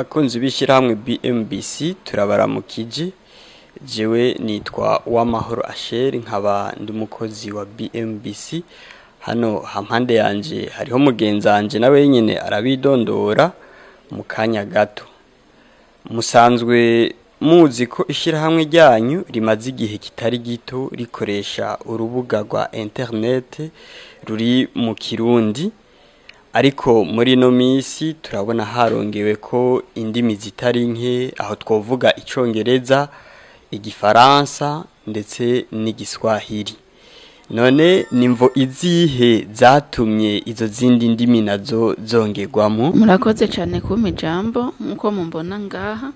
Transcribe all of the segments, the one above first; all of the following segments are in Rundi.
Bakunzi b'ishyirahamwe BMBC, turabaramukije. Jewe nitwa Uwamahoro Asher, nkaba ndi umukozi wa BMBC. Hano hampande yanje hariho mugenzanje, nawe nyene arabidondora mu kanya gato. Musanzwe muzi ko ishyirahamwe ryanyu rimaze igihe kitari gito rikoresha urubuga rwa internet ruri mu Kirundi, ariko muri ino minsi turabona harongewe ko indimi zitari nke, aho twovuga Icongereza, Igifaransa ndetse n'Igiswahili. None nimvo izihe zatumye izo zindi ndimi nazo zongerwamo? Murakoze cyane kumpa ijambo. Nk'uko mumbona ngaha,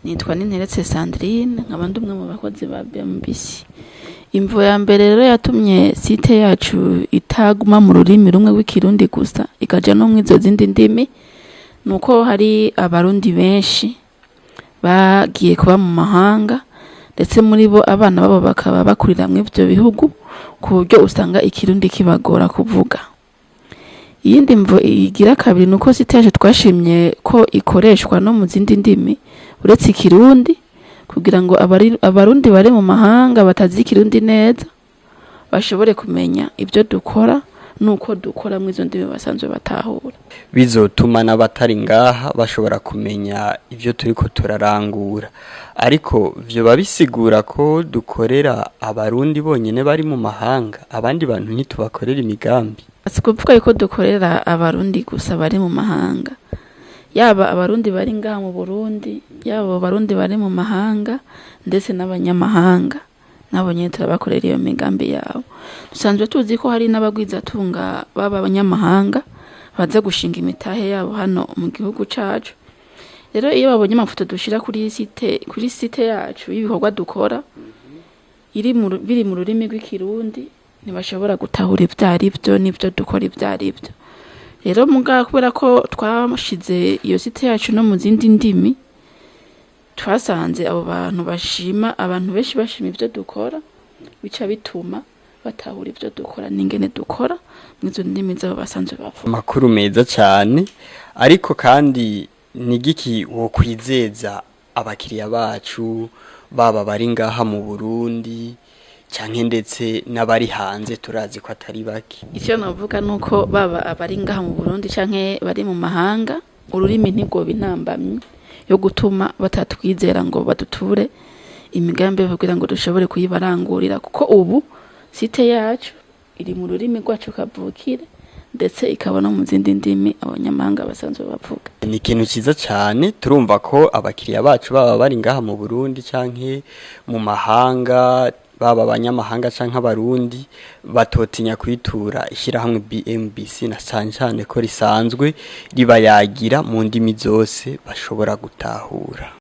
nitwa Ninteretse Sandrine, nkaba ndi umwe mu bakozi ba BMBC. Imvo ya mbere rero yatumye site yacu itaguma mu rurimi rumwe rw'Ikirundi gusa, ikaja no mw'izo zindi ndimi, nuko hari Abarundi benshi bagiye kuba mu mahanga, ndetse muri bo abana babo bakaba bakurira muri ivyo bihugu, ku buryo usanga Ikirundi kibagora kuvuga. Iyindi mvo igira kabiri nuko site yacu twashimye ko ikoreshwa no mu zindi ndimi uretse Ikirundi, kugira ngo Abarundi bari mu mahanga batazi Ikirundi neza bashobore kumenya ibyo dukora nuko dukora mu izo ndimi basanzwe batahura. Bizotuma n'abatari ngaha bashobora kumenya ivyo turiko turarangura. Ariko vyoba bisigura ko dukorera Abarundi bonyene bari mu mahanga, abandi bantu ntitubakorera imigambi? Si kuvuga yuko dukorera Abarundi gusa bari mu mahanga. Yaba Abarundi bari ngaha mu Burundi, yaba Abarundi bari mu mahanga, ndetse n'abanyamahanga nabo nyene turabakorera iyo migambi yabo. Dusanzwe tuzi ko hari n'abagwizatunga baba abanyamahanga baza gushinga imitahe yabo hano mu gihugu cacu. Rero iyo babonye amafoto dushira kuri site yacu y'ibikorwa dukora iri mu biri mu rurimi rw'Ikirundi, ntibashobora gutahura ivyo ari vyo n'ivyo dukora ivyo ari vyo. Rero mugabo kubera ko twashize iyo site yacu no mu zindi ndimi, twasanze abo bantu bashima, abantu benshi bashima ivyo dukora, bica bituma batahura ivyo dukora n'ingene dukora mw'izo ndimi zabo basanzwe bavuga. Amakuru meza cyane. Ariko kandi ni giki wokwizeza abakiriya bacu, baba bari ngaha mu Burundi canke ndetse n'abari hanze? Turazi ko atari bake. Icyo navuga nuko baba abari ngaha mu Burundi canke bari mu mahanga, ururimi ntigwoba intambamyi yo gutuma batatwizera ngo baduture imigambi kugira ngo dushobore kuyibarangurira, kuko ubu site yacu iri mu rurimi rwacu kavukire, ndetse ikaba no mu zindi ndimi abanyamahanga basanzwe bavuga. Ni ikintu cyiza cyane. Turumva ko abakiriya bacu, baba bari ngaha mu Burundi canke mu mahanga, baba abanyamahanga canke Abarundi, batotinya kwitura ishyirahamwe BMBC, na cane cane ko risanzwe ribayagira mu ndimi zose bashobora gutahura.